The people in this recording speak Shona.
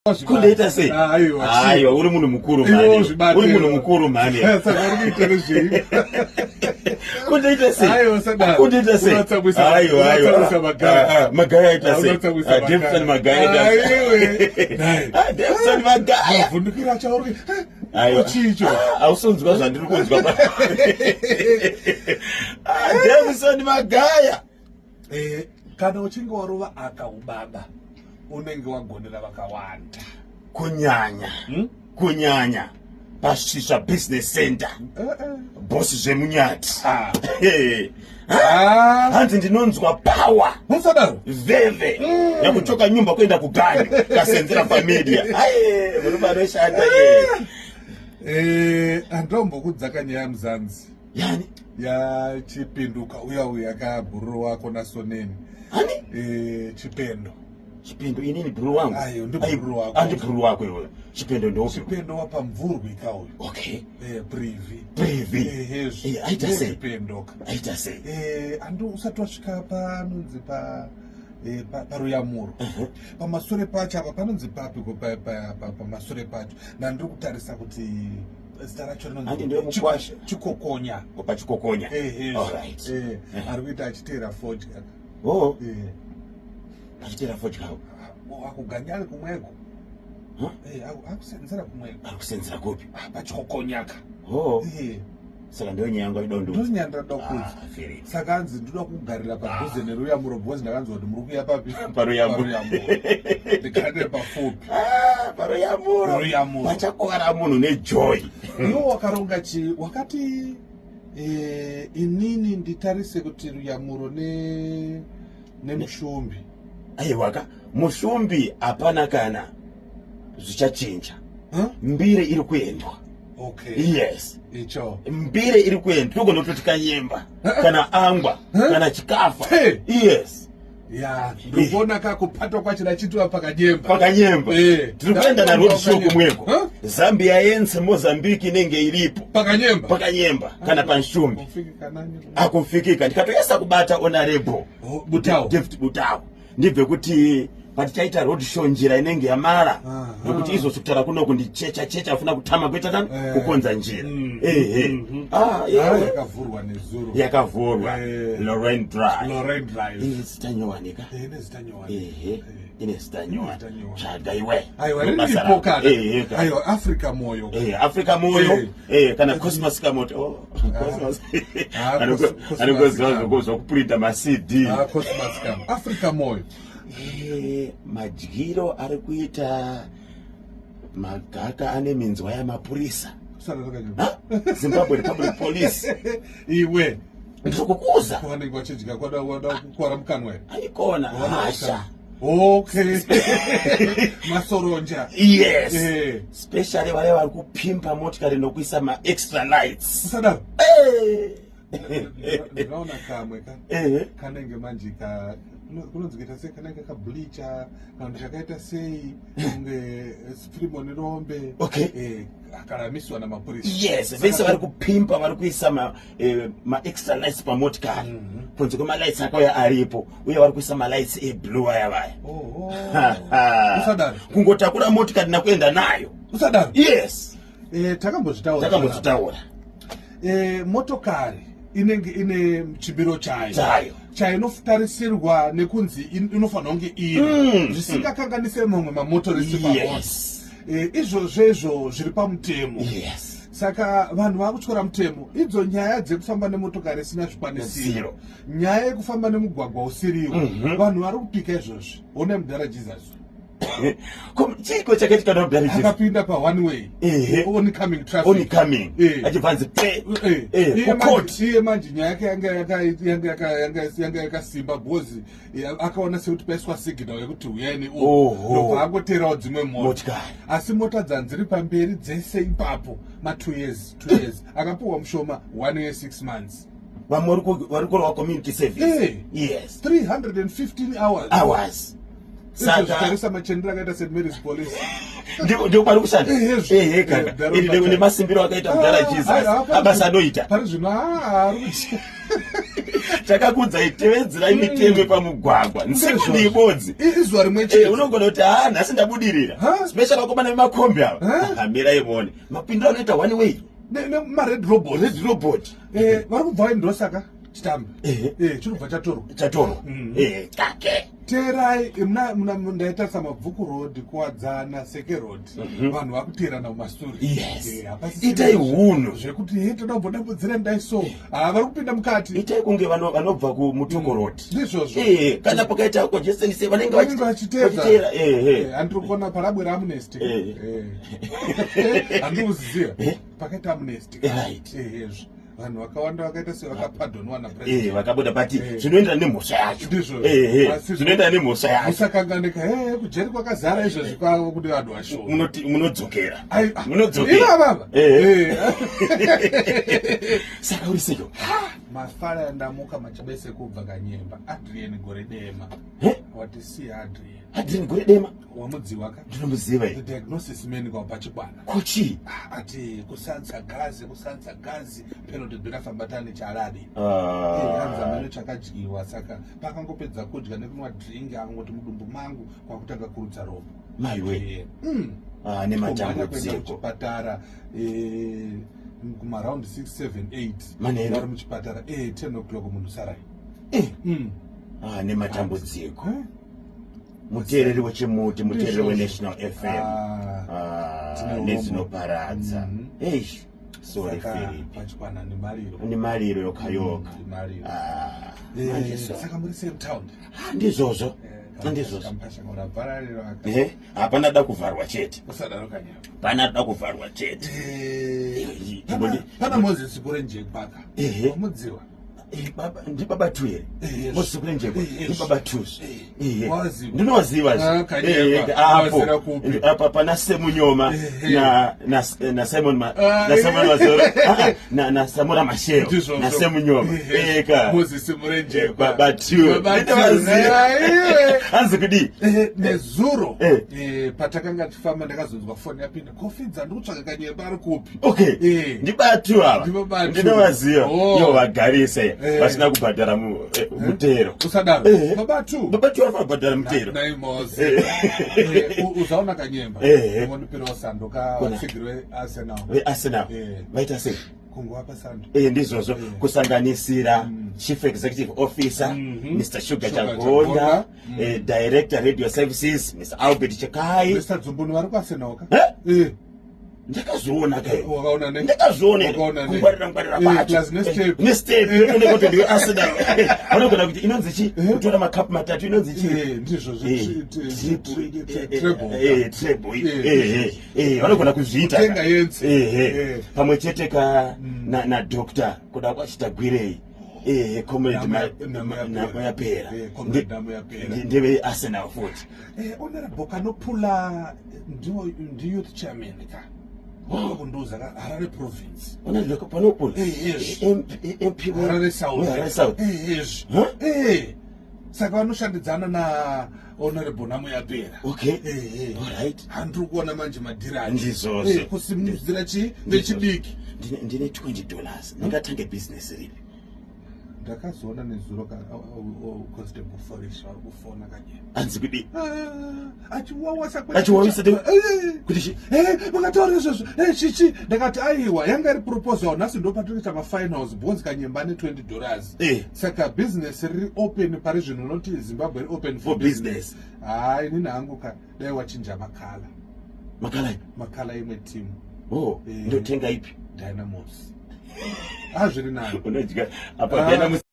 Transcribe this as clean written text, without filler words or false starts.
Kundoita sei? Aiwa, uri munhu mukuru mhani. Uri munhu mukuru mhani. Saka uri kuita nezvei? Kundoita sei? Kundoita sei? Aiwa, aiwa. Magaya. Magaya aita sei? Davidson Magaya aita sei? Davidson Magaya. Mavhundukiro acho auri. Aiwa. Chicho. Hausonzwa zvandiri kunzwa. Davidson Magaya. Eh, kana uchinge warova aka ubaba unenge wagonera vakawanda kunyanya Kunyanya pasvisva business center eh, eh. Bosi zvemunyati. Ah. Eh. Ah. Hanzi ndinonzwa power. Musadaro. Vhevhe yakutoka nyumba kuenda kuganyu kasenzera pamedia. Aye, murume anoshanda ye. Eh, andombokudzaka nyaya muzanzi. Yani? Yachipinduka uya uya kabhururu wako nasoneni. Ani? Eh, Chipendo. Chipendo inini bhururu wangu? Ayo, ndi bhururu wako. Andi bhururu wako iwe. Chipendo ndopi? Chipendo wapamvurwi ka uyu. Okay. Eh, Privi. Privi. Eh, hezvo. Eh, aita sei? Chipendo ka. Aita sei? Eh, ando usati wasvika panonzi pa eh, paruyamuro. Pamasure pacho apa panonzi papi ko pamasure pacho. Ndandiri kutarisa kuti zita racho Handi ndiwe mukwasha. Chikokonya. Pachikokonya. Eh, hezvo. All right. Eh, ari kuita achiteera fodya. Oh, Eh, achiteera fodya. Akuganya ari kumweko. Huh? Eh, akusenzera kumweko. Ari kusenzera kupi? Ah, pachikokonyaka. Oh, Eh, saka ndiyo nyaya yangu aida kundiudza. Ndonyandira kudza. Ah, very. Saka hanzi ndoda kugarira padhuze neruyamuro because ndakanzwa kuti muri kuya papi? Paruyamuro. Ndigarire pafupi. Ah, paruyamuro. Ruyamuro. Pachakuvara munhu nejoy. Iwe wakaronga chi wakati eh, inini nditarise kuti ruyamuro ne nemushumbi. Aiwaka, mushumbi hapana kana zvichachinja. Huh? Mbire iri kuendwa. Okay. Yes. Icho. Mbire iri kuendwa. Togona kutoti kanyemba, kana angwa, kana chikafa. Hey. Yes. Ya, ndikuona kakupatwa kwacho nachitiwa pakanyemba. Pakanyemba. Eh. Tiri kuenda na road show kumweko. Huh? Zambia yense Mozambique inenge iripo. Pakanyemba. Pakanyemba kana panshumbi. Kufika nani? Akufikika ndikatoyesa kubata honorable Oh, Butao. David Butao. Ndibve kuti patichaita road show njira inenge yamara Aha. nekuti izvo kutaura kunoku ndichecha checha afuna kutama kuita tani Eh. kukonza njira. Ehe. Ah, Ah, yeah. yakavhurwa nezuro. Yakavhurwa. Eh. Lorraine Drive. Lorraine Drive. Ine zita nyowanika. Eh, ine zita nyowani. Ehe. Ine zita nyowani. zita nyowani. Tsvaga iwe. Aiwa, Basa riripo rako. kana. Ehe. Ka. Aiwa, Africa Moyo. Eh, Africa Moyo. Eh. Eh, kana Cosmos Kamoto. Oh, Cosmos. Ah, Cosmos Anongoziva Kamo. zvokuprinta ma CD. Ah, Cosmos Kamo. Africa Moyo. Eh, madyiro ari kuita magaka ane minzwa yamapurisa. Kusara zvakanyanya. Ha? Zimbabwe Republic Police. Iwe. Ndiri kukuza. Vanenge vachidya kwada wada kukwara mukanwa here? Aikona hasha. Okay. Masoronja. Yes. Eh. Especially vaya vari kupimpa motikari nokuisa ma extra lights. Usadaro. Eh. Ndakaona kamwe ka. Eh. Kanenge manje ka kunonzi kuita sei kanenge kableacher kana kuti chakaita sei kunge Freeman Rombe. Okay. Eh, akaramiswa namapurisa. Yes, vese vari kupimpa vari kuisa ma, eh, ma extra lights pamotikari. Kunze kwemalights akauya aripo uye vari kuisa malights eblue aya vaya. Oho. Usadaro. Kungotakura motikari nakuenda nayo. Usadaro. Yes. Eh, takambozvitaura. Takambozvitaura. Eh, motokari inenge ine chimiro chayo. Chayo. Chainotarisirwa nekunzi inofanira kunge iri zvisingakanganise mamwe mamotorisi pamota. Yes. Eh, izvozvo izvo zviri pamutemo. Yes. Saka vanhu vakutyora mutemo. Idzo nyaya dzekufamba nemotokari isina zvikwanisiro, Zero. nyaya yekufamba nemugwagwa usiriwo, vanhu vari kupika izvozvi. One mudhara Jesus Chiiko chakaitika namudhara Jesus? Akapinda pa one way. Ehe. Oncoming traffic. Oncoming. Eh. Achibva anzi pe. Eh, Eh, iye kucourt. iye manje nyaya yake yanga yakasimba because akaona sekuti paiswa signal yekuti huyai Oho. ndobva angoterawo dzimwe mota. Motikari. Asi mota dzanziri pamberi dzese ipapo ma 2 years, 2 years akapiwa mushoma 1 year 6 months. Vamwe vari kurova community service. Eh. Yes. 315 hours. Hours. Saka Saka machendero akaita St Mary's Police. Ndiko pari kushanda. Eh, hezvo. Ehe, Eh, kana. dharo Iri pacha. nemasimbiro akaita mudhara Ah, Jesus. aiwa, Abasa anoita. Pari zvino ah, ari kuti Takakuudzai, tevedzerai mitemo pamugwagwa. Nsekondi ibodzi. Izuva rimwe chete. Unogona kuti ha, nhasi ndabudirira. Special vakomana vemakombi ava. Mirai muone. Mapindiro anoita one way. Mared robot. Red robot. Vari kubva vaindosaka chitambi. Chiri kubva chatorwa. Chatorwa. Kake. Teerai, ndaitarisa Mabvuku Road, Kuwadzana, Seke Road. Vanhu vakuteerana mumasure. Yes. Itai hunhu. Zvekuti he toda kumbodambudzira ndai so. Ha, vari kupinda mukati. Itai kunge vanobva kuMutoko Road. Ndizvozvo. Kana pakaita congestion sei vanenge Vanenge vachiteedza. vachiteera. Handiri kuona parabwera amnesty. Handiri kuziziva. Pakaita amnesty. Ezvo. Vanhu vakawanda vakaita sevakapadhonwa napresident. Vakabuda, but zvinoenderana nemhosva yacho. Ndizvo. Zvinoenderana nemhosva yacho. Musakanganeka, he kujeri kwakazara izvezvi kwavo kune vanhu vashoma. Munodzokera. Ai, ah, Munodzokera. Ivo avava. Saka uri seiko? Mafara yandamuka machibese kubva Kanyemba. Adrian Gore Dema. Watisiya Adrian. Adrian Gore Dema. Wamudziwa ka? Ndinomuziva. The diagnosis man kwa pachikwana. Kochi. Ah, ati kusanza gazi, kusanza gazi, peno tidinafamba tane chaladi. Hanzi amene chakadyiwa, saka pakangopedza kudya nekunwa drink akangoti mudumbu mangu kwakutanga kurutsa ropa. Maiwe. Ah, Kumhanya kuenda nematambudziko. kuchipatara, kumaround 6 7 8. Manheru. Vari muchipatara, 10 o'clock munhu sarai. Ah, nematambudziko. Eh? Muteereri wechimuti, muteereri Ndizvozvo. weNational FM. Ah, Ah, tine urombo. Nezvinoparadza. Eish, sorry. Saka Philip. pachikwana nemariro. Nemariro yoka yoka. Nemariro. Ah, manje so. Saka muri same town. Ah, ndizvozvo. Ndizvozvo. Kampashangorabvarariro aka. Hapana da kuvharwa chete. Usadaro, Kanyama. Pana da kuvharwa chete. Pana Moses Kurenjekwaka. Wamudziwa? Ndibaba tu here? Moses Kurenjekwa ndibaba tu. Waziva? Ndinoziva. Ah, Kanyemba. Apo Wazira kupi? apa pana Semunyoma na Simon Ah, na Simon Mazoro. Ah, ah, na Samora Machel. Ndizvozvo. Na Semunyoma eka. Moses Murenjekwa. Baba tu. Baba tu. Ndinovaziva. Aiwe. Hanzi kudii? Nezuro patakanga tifamba ndakazonzwa foni yapinda, "Kofidza, ndiri kutsvaka Kanyemba, ari kupi?" Okay. Ndibatu ava. Ndibabatu. Ndinovaziva. Oh. Yo vagarise vasina kubhadhara mutero. Usadaro. Babatu. Babatu vanofanira kubhadhara mutero. Naimosi. Uzaona Kanyemba, ungondipirawo sando ka vatsigiri veArsenal. VeArsenal vaita sei? Kungowapa sando. Ndizvozvo, kusanganisira chief executive officer Mr Sugar Sugar Chagonda, Chagonda. Director radio services Mr Albert Chakai. Mr Dzumbunu vari kuArsenal ka. Ndakazviona kai. Wakaona ne? Ndakazviona. Wakaona ne? Kungwarira ngwarira kwacho. Plus nestep. Nestep inooneka kuti ndiwe Arsenal. Vanogona kuti inonzi chi kutora makapu matatu inonzi chi? Ndizvo. Treble. Treble. Treble. Vanogona kuzviita. Kutenga yenzi. Pamwe chete ka na doctor kuda kwachitagwirei, comrade. Nhamo yapera. Nhamo yapera. Comrade Nhamo yapera. Ndeve Arsenal futi. Honorable Kanopula ndiwo ndi-youth chairman ka kunduza ka Harare Province. Honorable Panopula? Yes. MP Harare South. Harare South. Yes. Huh? Saka vanoshandidzana na honorable Nhamo Yapera. Alright. Handiri kuona manje madhiri acho. Ndizvozvo. Kusimudzira chi vechidiki. Ndine $20, ndingatange business ripi? Ndakazoona nezuro ka Constable Forish vari kufona, Kanyemba. Hanzi kudii? Achiwawasa. Achiwawisa kuti chi? Makataura izvozvo, chichi ndakati aiwa, yanga iri proposal. Nhasi ndo patinoita mafinals because Kanyemba ane $20. Saka business riri open pari zvino, unoti Zimbabwe iri open for For business. Hai, inini hangu ka dai wachinja makala. Makala? Makala imwe timu. Oh. Ndotenga ipi? Dynamos, azviri nani. Unodya apa. Ah. Dynamos.